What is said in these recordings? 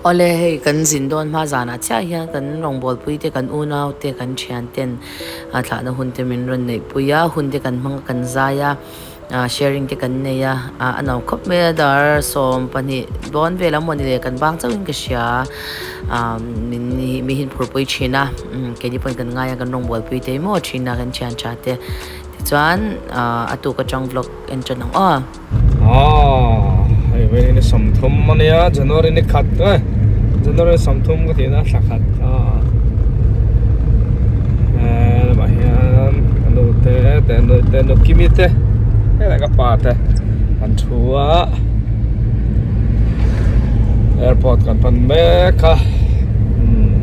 Awle hei kan zin dawn hma zanah chiah hian kan rawngbawlpui te kan unau te kan thian ten a thlahna hun te min rawn neih pui a hun te kan hmang a kan zai a ah sharing te kan nei a ah a nuam khawp mai a dar 12 dawn vel a mawni le kan bang chauh in ka hria ah min mi hi phur pui thin a keini pawhin kan ngai a kan rawngbawlpui te hi maw thin a kan thian tha te tichuan ah a tuk atang vlog en tan ang aw. Aaa hei vawiin ni 30 ania January ni khat e January 30 ka tihna thla khat a eh lamah hian ka nu te te nu te nu Kimi te helai ka pa te an thu a airport kan pan mek a umm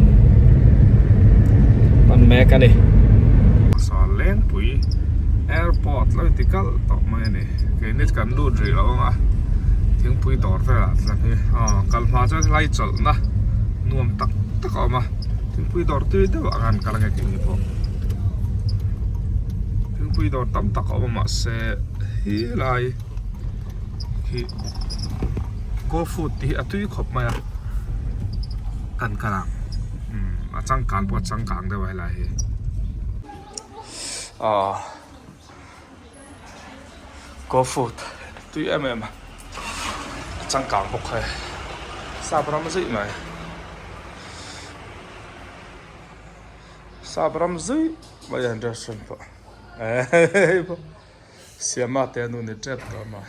pan mek a ni. Lengpui airport lo inti kalh tawh mai a ni. Keini chu kan lut rih lo ang a thingpui dawr velah chuan hi aw kal hma chuan helai chawlhna nuam tak tak a awm a thingpui dawr tui deuh ah khan kal ange keini pawh thingpui dawr tam tak a awm a mahse helai hi go food tih hi a tui khawp mai a kan kal ang umm a changkang pawh a changkang deuh a helai hi aw. Go food tui em em a a changkang bawk hei sap ram zuih mai sap ram zuih mai an restaurant pawh hei pawh siama te a nu ni tep tawh mai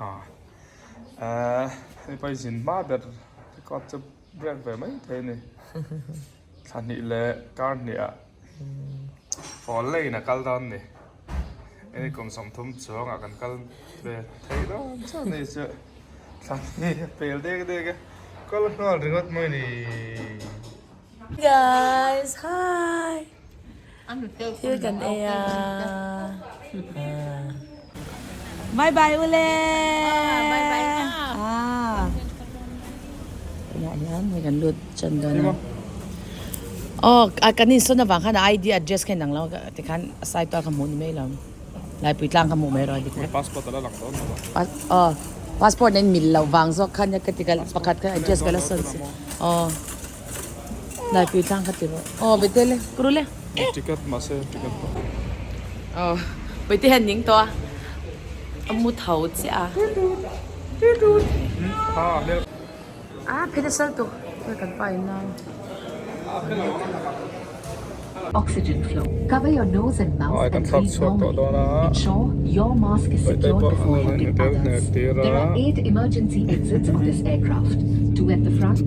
ah hei pawh hi zin hma ber record chu break ve mai thei a ni thla hnih leh kar hnih ah fall lane a kal dawn a ni hei kum 30 chuangah kan kal ve thei dawn chiah a ni chu thla hnih a pel dek dek a kal nghal ringawt mai a ni. Guys hi thil kan ei a bye bye ule tunah hian hei kan lut chan dawn a aw kan insawn avang khan a ID address kha inang lo tikhan a side tawh a ka hmuh ni mai lo laipui tlang ka hmuh mai erawh a dik passport a la lang dawn lo aw passport nen mil loh vang zawk khan ka ti pakhat kha address ka la sawn si aw. Laipui tlang kha ti rawh. Aw Bete le kuru le. Ticket mahse ticket pawh. Aw Bete hian ning tawh a. A mu tho chiah a. Ah phei sal tuk. Kan pa in nau. Oxygen flow. Cover your nose and mouth and breathe normally. Ensure your mask is secured before helping others. There are 8 emergency exits on this aircraft, 2 at the front,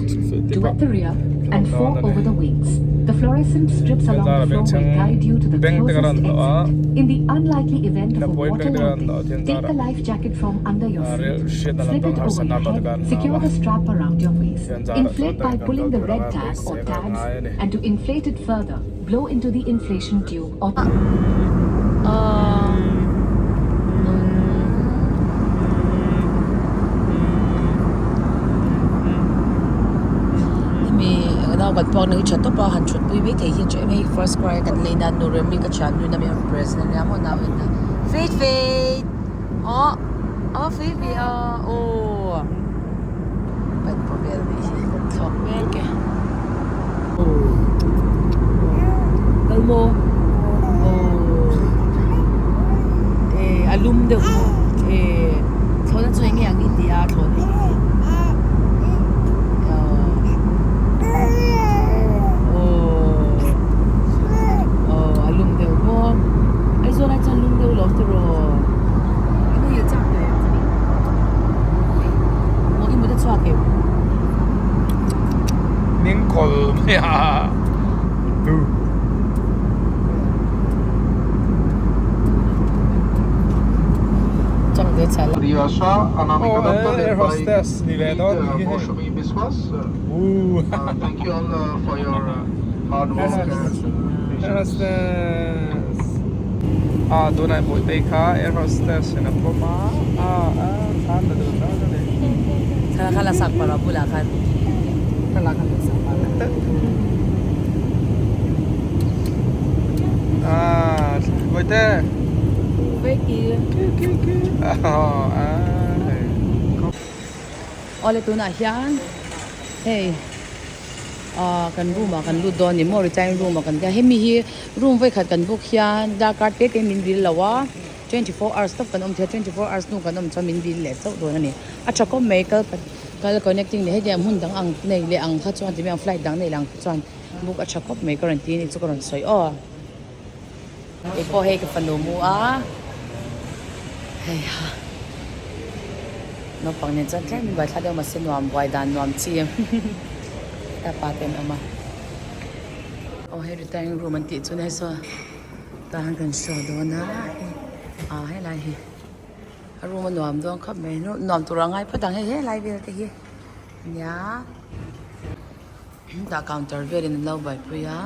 2 at the rear, and 4 over the wings. The fluorescent strips along the floor will guide you to the closest exit. In the unlikely event of a water landing, take the life jacket from under your seat, slip it over your head, secure the strap around your waist. Inflate by pulling the red tab or tabs and to inflate it further, blow into the inflation tube or Hemi nau kan puak na hi tha tawp a han thut pui mai thei hi chu hei first cry kan lei na nu remi ka thian nu na mi rawn present ania maw nau en a fate fate aw aw fei ve a aw. Kan paw vel nih hi kan thlawk mek e. Kal maw? A lum deuh maw? Thlawhna chu enge ang i ti a thlawhna hi. A lum deuh maw? Aizawl ah chuan lum deuh lo tiraw? Ning kawl mai a tu. Anamika Oh, Datta eh, led air by hostess ni ve dawn Pete ni hi hei. Moushumi Biswas. Ooh. Thank you all for your hard work and Air patience. hostess. Ah, tunah Bawihtei kha air hostess in a pawm a, ah ah thlan la dun dawn a ni. Thla kha la sak pah a bulah khan thla kha la sak pah a. Ah, Bawihte. Veki. Awle tunah hian hei ah kan room ah kan lut dawn a ni maw retiring room ah kan tia hemi hi room vawikhat kan book hian darkar te te min bill lo a 24 hours tawp kan awm thei a 24 hours hnu kan awm chuan min bill leh chauh dawn a ni a tha khawp mai kal kal connecting leh hetiang hmun dang ang nei leh ang kha chuan ti mai ang flight dang nei leh ang kha chuan book a tha khawp mai ka rawn ti a ni chu ka rawn sawi aw. Kei pawh hei ka fanu mu a, hei ha naupang nen chuan tlem in buaithla deuh mahse nuam buai dan nuam chi ta pa te an awm a. Aw hei retiring room an tih chu nia saw tah hian kan show dawn a hei ah helai hi a room a nuam dawn khawp mai nuam tur a ngai phawt ang hei helai vel te hi nia tah counter velin an lo buaipui a.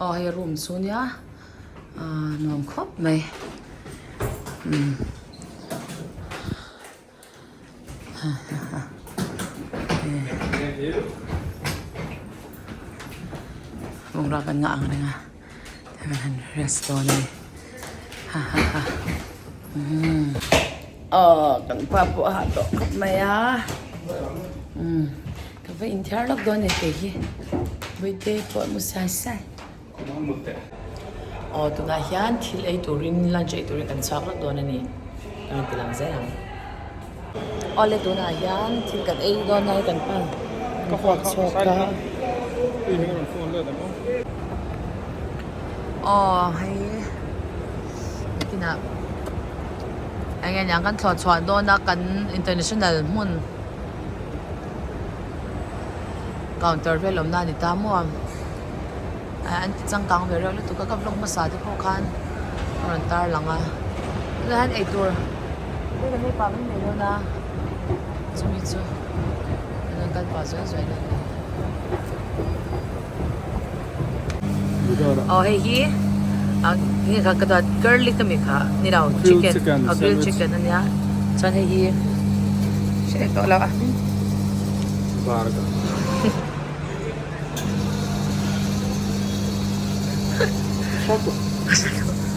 Aw hei room chu nia ahh nuam khawp mai umm bungrau kan ngah ang reng a kan han rest dawn a ni ha ha ha umm aw kan pa pawh a hah tawh khawp mai a umm. Ka va inthiar lawk dawn e kei hi Vawiite pawh mu sai sai. Aw tunah hian thil ei turin lunch ei turin kan chhuak lawk dawn a ni ka rawn ti lang zel ang. Awle tunah hian thil kan ei dawn a hei kan pa kan phawk chhuak a. Aw hei nakinah eng nge niang kan thlawh chhuah dawn a kan international hmun. Counter vel awmna a ni ta maw an ti changkang ve reuh lutuk a ka vlog hmasa te pawh khan a rawn tar lang a tunah hian eitur hei kan ei pah mai mai dawn a chumi chu an rawn kal pah zuai zuai dawn a ni aw hei hi nge kha ka dawt garlic ami kha ni lo chicken a grill chicken a nia chuan hei hi hre tawh lo a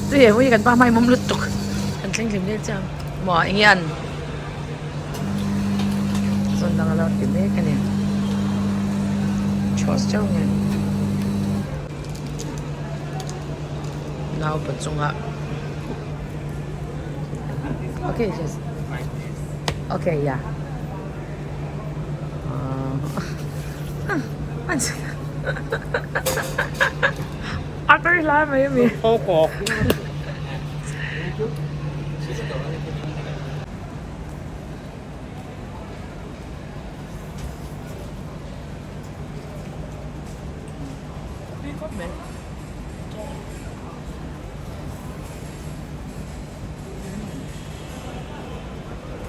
chu he hmui hi kan pa hmai mawm lutuk kan thleng hlim vel chiang maw eng nge an zawn dang a lo ti mek a ni chhuah chauh nge. Naupa chungah okay just okay yeah a tui hlai mai ami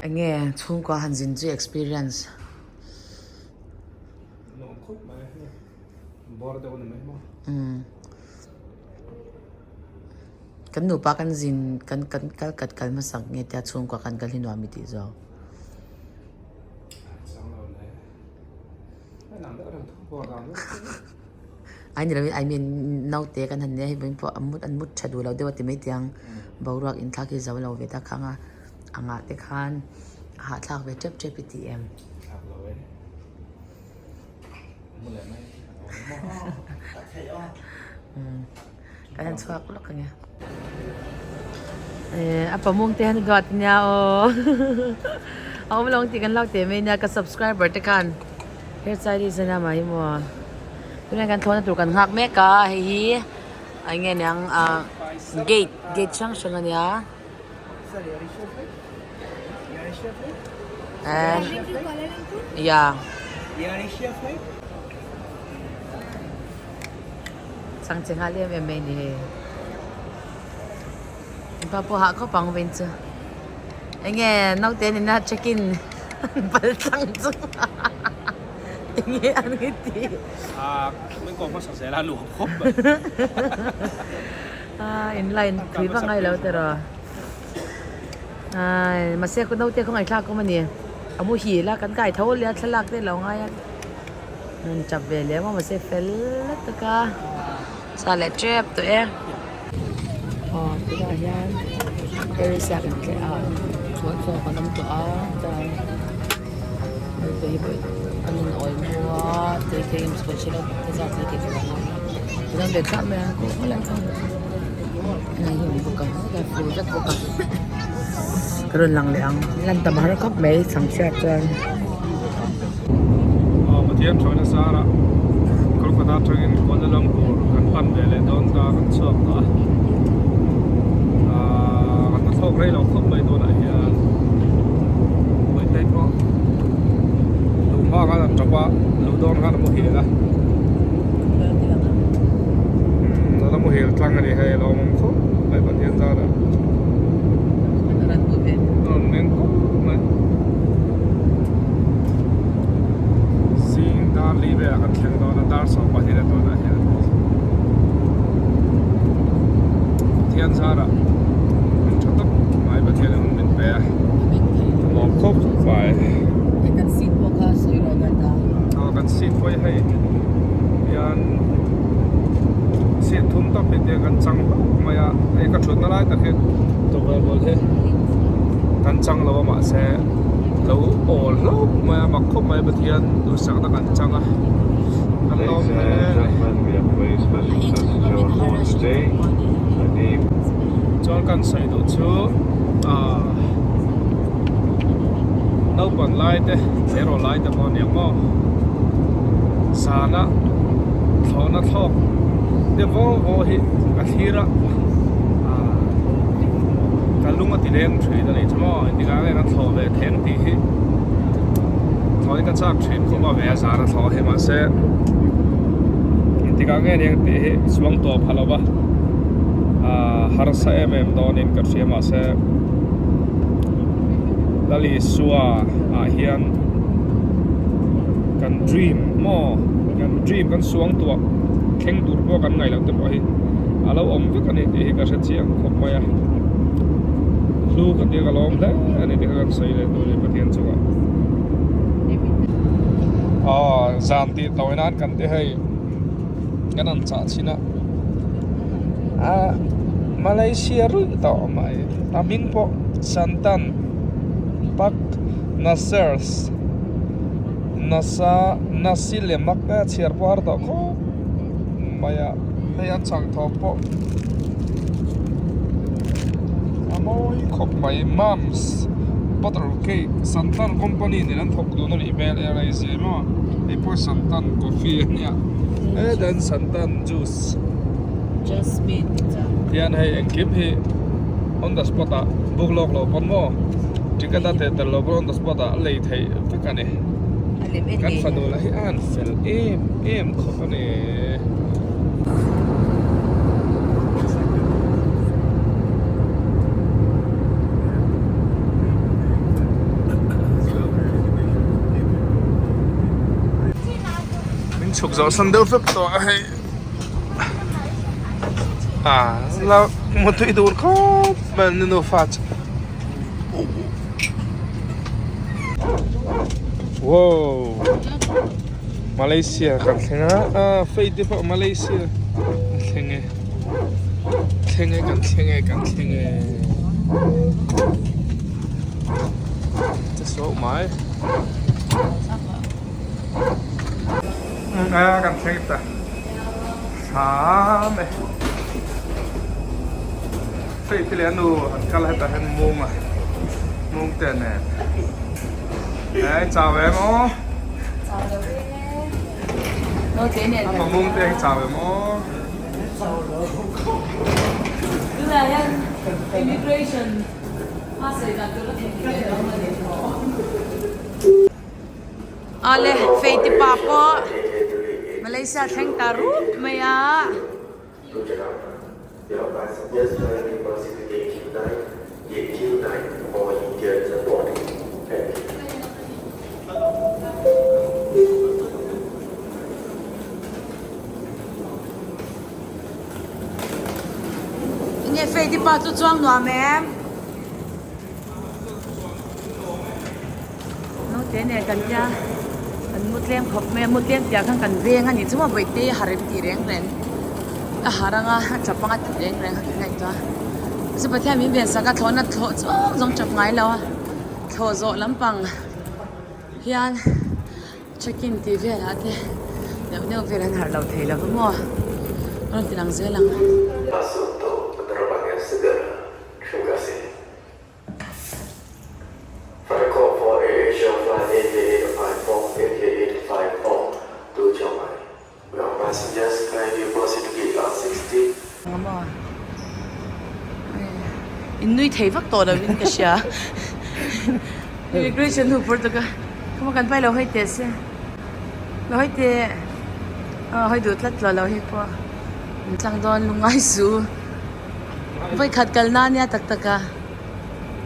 Enge chhungkua han zin chu experience. Nuam khawp mai bawr deuh a ni mai maw. Kan nupa kan zin kan kan kal kat kal hmasak nge tia chhungkua kan kal hi nuam i tih zawk. Ai ni lovin I mean naute kan han nia hei vawiin pawh a mut an mut tha duh lo deuh a ti mai tiang boruak inthlak hi zo lo ve ta khang a angah te khan a hahthlak ve tep tep i ti em. Kan han chhuak lawk ang e. Eh a pamung te han duat nia aw a awm lo ang tih kan hlauh teh mai nia ka subscriber te khan hairstylist a nia mah hi maw tunah hian kan thlawhna tur kan nghak mek a hei hi eng nge niang ah gate gate hrang hrang a nia and yeah. Chang che nghal em em mai ni hei. Pa pawh hah khawp ang vawiin chu. Enge naute nena check in an pal tlang chu enge an nge ti. Ah min kawm hmasa zel a nuam khawp mai. Ah in line thui vak ngai lo tiraw. Ai mahse naute khawngaih thlak awm a ni. A muhil a kan kai tho lia thlalak te lo ngai a. Rawn chap ve leh maw mahse fel tak a. Sa leh tep tawh e. Aw tunah hian Paris-a kan tleh a chuan chaw kan awm tawh a chuan hei hi pawh an in awi mu a tui te in sawi hrelo te zat hi tih tur a awm a chuan ve chiah mai a hei hi awm bawk a hetah fur vek bawk a ka rawn lang leh ang lan tam har khawp mai chhangchhiat chuan. Aw Pathian hruaina zarah Kolkata atangin Kuala Lumpur kan pan ve leh dawn ta kan chhuak tawh a aaa kan hnathawk rei lo khawp mai tunah hian Vawiin pawh duh hma khan an tap a luh dawn khan a muhil a umm a la muhil tlang a ni hei a lawmawm khawp mai Pathian zarah a rawn meng khawp mai. Zing dar li velah kan thleng dawn a dar 12 a tunah hian Pathian zarah min tha tak mai Pathian in min pe a lawm khawp mai kan seat pawh kha sawi rawh dan ta aw kan seat pawh hi hei hian seat thum tawp hi tiang kan chang hlauh mai a hei ka thutna lai tak hi tukverh bul hi kan chang lo a mahse lo awl hlauh mai a mak khawp mai Pathian duhsakna kan chang a kan lawm hle a ni chuan kan sawi duh chu ah naupang lai te hero lai te pawh a ni ang maw zana thlawhna thlawk te vaw vaw hi ka thlir a ah ka lung a ti leng thin a nih chu maw engtikah nge kan thlawh ve theng tih hi thlawh hi ka chak thin khawp a ve a zan a thlawh hi mahse engtikah nge ni ang tih hi suang tawp ha lo va ah harsa em em dawnin ka hria mahse Lal Isua ah hian kan dream maw kan dream kan suang tuah thleng tur pawh kan ngaih loh te pawh hi a lo awm vek a ni tih hi ka hre chiang khawp mai a hlu ka tia ka lawm hle a ni tih kha kan sawi leh tur a ni Pathian chungah aw zan tih tawi nan kan ti hei kan han chah chhin a ah Malaysia ruih tawh mai a hming pawh Santan Pak Nasers Nasa Nasi Lemak a chhiar pawh har tawh khawp mai a hei an chhang thawm pawh a mawi khawp mai Mums Butter Cake Santan company nen an thawk dun a nih hmel e rei zia maw hei pawh Santan coffee a nia he then Santan juice tihian hei engkim hi on the spot ah book lawk loh pawn maw ticket a teh tel loh pawn on the spot ah a lei theih vek a ni kan fanu lah hi a han fel em em khawp a ni. Min chhuk zawh san deuh vek tawh a hei ah la mutui tur khawp mai an ni nufa chu wow Malaysia kan thleng a ah fei te pawh Malaysia a thleng e thleng e kan thleng e kan thleng e che suau mai a kan thleng ta hram e fei te leh a nu an kal hetah hian mung a mung te nen e chau em aw a mung te hi chau em aw Awle Feiti pa pawh Malaysia thleng ta rup mai a. Enge Feiti pa chu chuang nuam em? Naute nen kan tia kan mu tlem khawp mai a mu tlem piah khan kan veng a nih chu maw bawihte har em tih reng reng. A harh anga a tap anga ti reng reng a ka ngaihtuah a. Chu Pathian min ven sak a thlawhna thlawh zawng zawng tap ngai lo a, thlawh zawh lampang hian check in tih velah te neuh neuh vel an harh lo thei lo va maw rawn ti lang zel ang. Terima kasih. Flight call for AirAsia flight 8854 8854 to Chiang Mai. Will passengers kindly proceed to gate R16. Eng maw? In nui thei vak tawh lo in ka hria. Immigration hnu pur tak a. Khama kan pai lo hawi teh se. Lo hawi teh. Aw hawi duh tlat lo lo hi pawh. In tlang dawn lungngai su. Vawikhat kal na nia tak tak a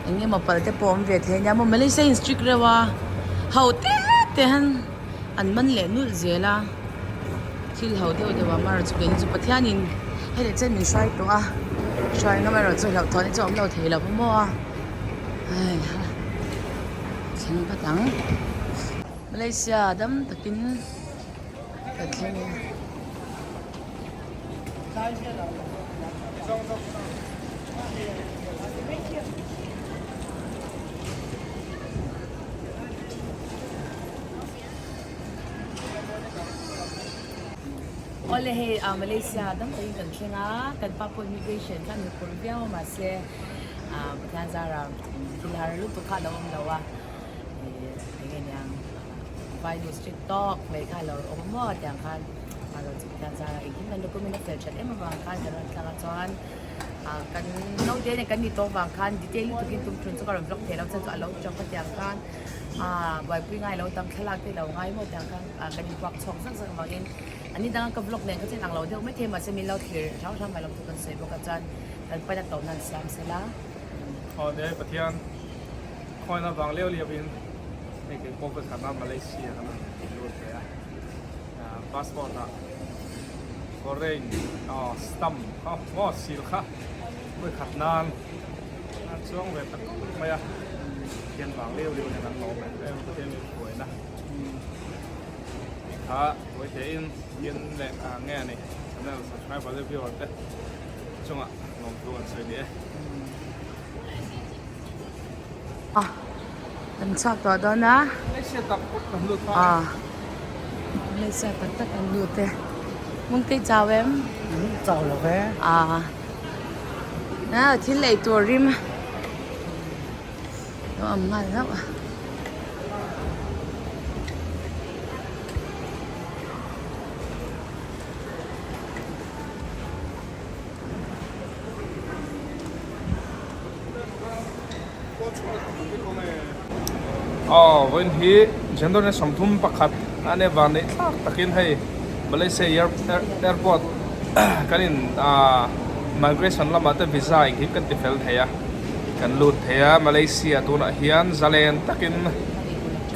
eng emaw pal te pawh awm ve thei ania maw Malaysia in strict reuh a ho te te han an man leh nulh zel a thil ho deuh deuh a amaherawh chu keini chu Pathian in heti chen min hruai tawh a hruai ngam erawh chu hlauhthawn hi chu a awm lo thei lo maw a hei ha thleng vat ang Malaysia dam takin kan thleng e. Awle hei ah Malaysia dam takin kan thleng a kan pa pawh immigration kha a nuphur viau a mahse ah Pathian zara thil har lutuk kha a lo awm lo a ih eng nge niang vai nu strict tawk mai kha a lo awm maw tiang khan. A rawn chhuk hian zara engkim kan document a fel that em avang khan kan rawn tlang a chuan ah kan naute nen kan ni tawh vang khan detail lutuk in tum thun chu ka rawn vlog thei lo chuan chu a lo tap a tiang khan ah buaipui ngai lo tam thlalak te lo ngai maw tiang khan ah kan inpuak chhuak zak zak avangin an ni danga ka vlog nen kha chuan ang lo deuh maithei mahse min lo thlir hrang hrang mai lo chu kan sawi bawk a chuan kan paina tawp nan siam sela. Aw ni Pathian khawina vang leu leu in hei kei pawh ka khat a Malaysia kan rawn lut ve a. Passport ah foreign stamp kha maw seal kha vawi khat nan a chuang ve tak mai a thian vang leu leu hian an lawm em em pathian min hruaina tih kha vawi te in in leh nge a ni channel subscriber leh viewer te chungah lawmthu an sawi ni e. Kan chhuak tawh dawn a. Malaysia tak tak kan lut ta e. Malaysia tak tak kan lut e. Mungtei chau em? Chau lo ve. Thil ei tur rim lo awm nghal hlauh a. Aw vawiin hi January 31 a nia van neih thlak takin hei Malaysia airport kan in ah migration lamah te visa engkim kan ti fel thei a kan lut thei a Malaysia tunah hian zalen takin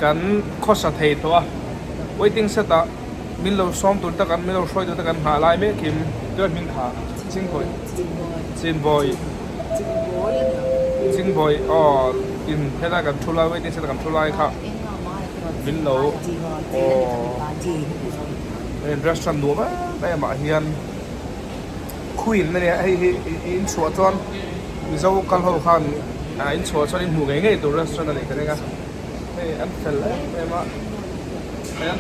kan khawsa thei tawh a waiting set ah min lo sawm tur te kan min lo hruai tur te kan nghah lai mekin tuai hming kha Chingbawi Chinbawi Chingbawi aw in helai kan thu lai waiting shed ah kan thu lai kha min lo aw restaurant nuam em em ah hian queen a nia hei hi in chhuah chuan mizo kal ho khan in chhuah chuan in hmuh ngei ngei tur restaurant a nih ka ring a hei an fel em em a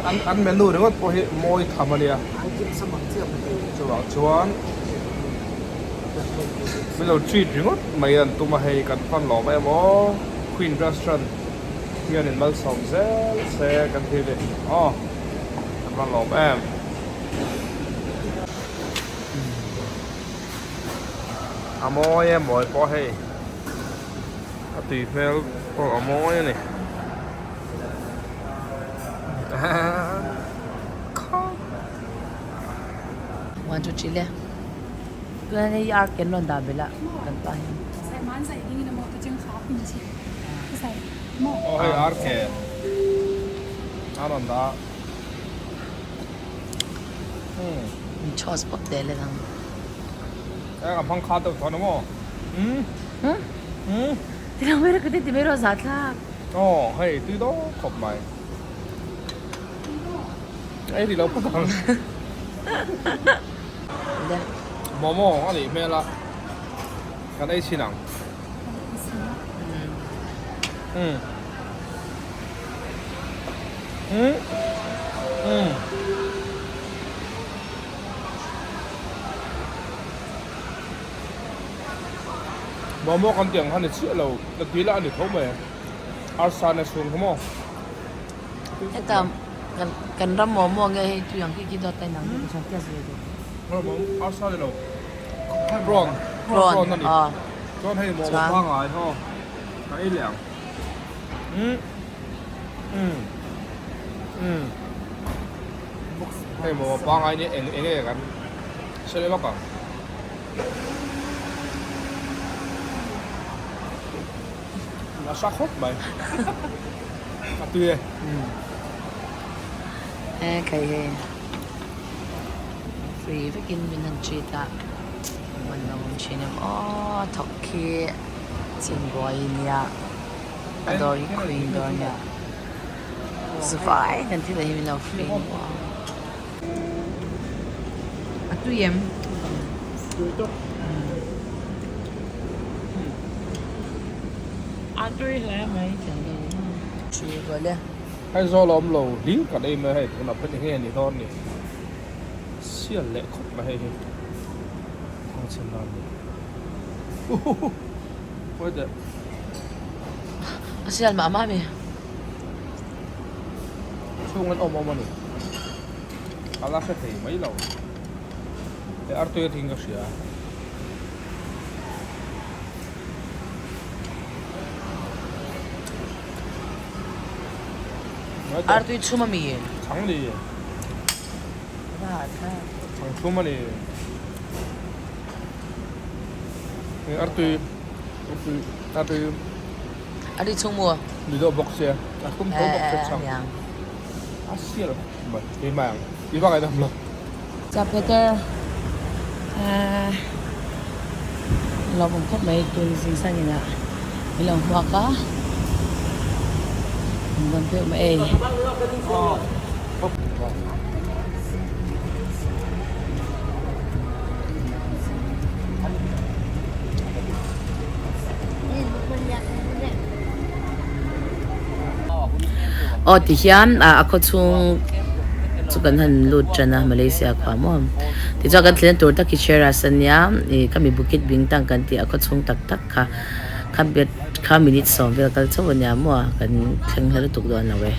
an an menu ringawt pawh hi mawi tham a nia chuvang chuan min lo treat ringawt mai an tum a hei kan fan lawm em aw queen restaurant hian in malsawm zel se kan ti ve aw kan van lawm em. A mawi e mawi pawh hei a tui hmel pawh a mawi a ni. One two three le tuna hei ar ken rawn dah belh a kan pa hian. Aw hei ar ke a rawn dah a. Chos pawp teh leh ang. Eng a hmang kha deuh tawh na maw? Umm. Umm. Ti lo mai rawh ka ti ti mai rawh zah thlak. Aw hei tui dawk khawp mai. Ei rih lo phawt ang. Le. Momo a nih hmel a, kan ei chhin ang. Umm. Umm. Umm. Momo kan tih ang kha ni chiah lo, ka tui lah a ni tho mai. Arsa na chhung kha maw? Heta kan kan ram momo nge hei tui ang khi khi dawt a inang deuh chuan test ve duh. Momo arsa ni lo prawn prawn a ni chuan hei momo pangai haw ka ei leh ang umm umm umm hei momo pangai ni eng eng nge kan hre leh vak ang. A hra khawp mai. A tui e. E khai hei. Free vekin min han treat a. Man lo awm thin em aw thawk khi chin buai nia. A dawr hi queen dawr nia. Zuvai kan thil ah hi min lo free ni maw. A tui em? Tui tawp. A tui hle mai tiang deuh in. Tui rual e. Aizawl a awm lo hlim kan ei mai hei tunah pawh enge ni dawn ni sial leh khawp mai hei hi thangchhe nan ni uhuhu pawi teh. A sial mah mah mi. Chhung an awm awm a ni. A la hre thei mai lo. He artui a thing ka hria. Artui chhum a mi? Chhang ni. Chhang chhum a ni. Artui artui artui Artui chhung maw? Ni deuh bawk sia. A tum tho bawk sia chhang. A sial mai keimah ang i va ngaidam lo. Cha Peter lawmawm khawp mai tun zing san in ah min lo hmuak a min rawn peuh mai ei. Aw ti hian ah a khawchhung chu kan han lut tan a Malaysia khua maw tichuan kan thlen tur tak hi Cheras ania ih khami Bukit Bintang kan tih a khawchhung tak tak kha kha bet kha minute sawm vel kal chauh ania maw kan thleng hla lutuk dawn lo e.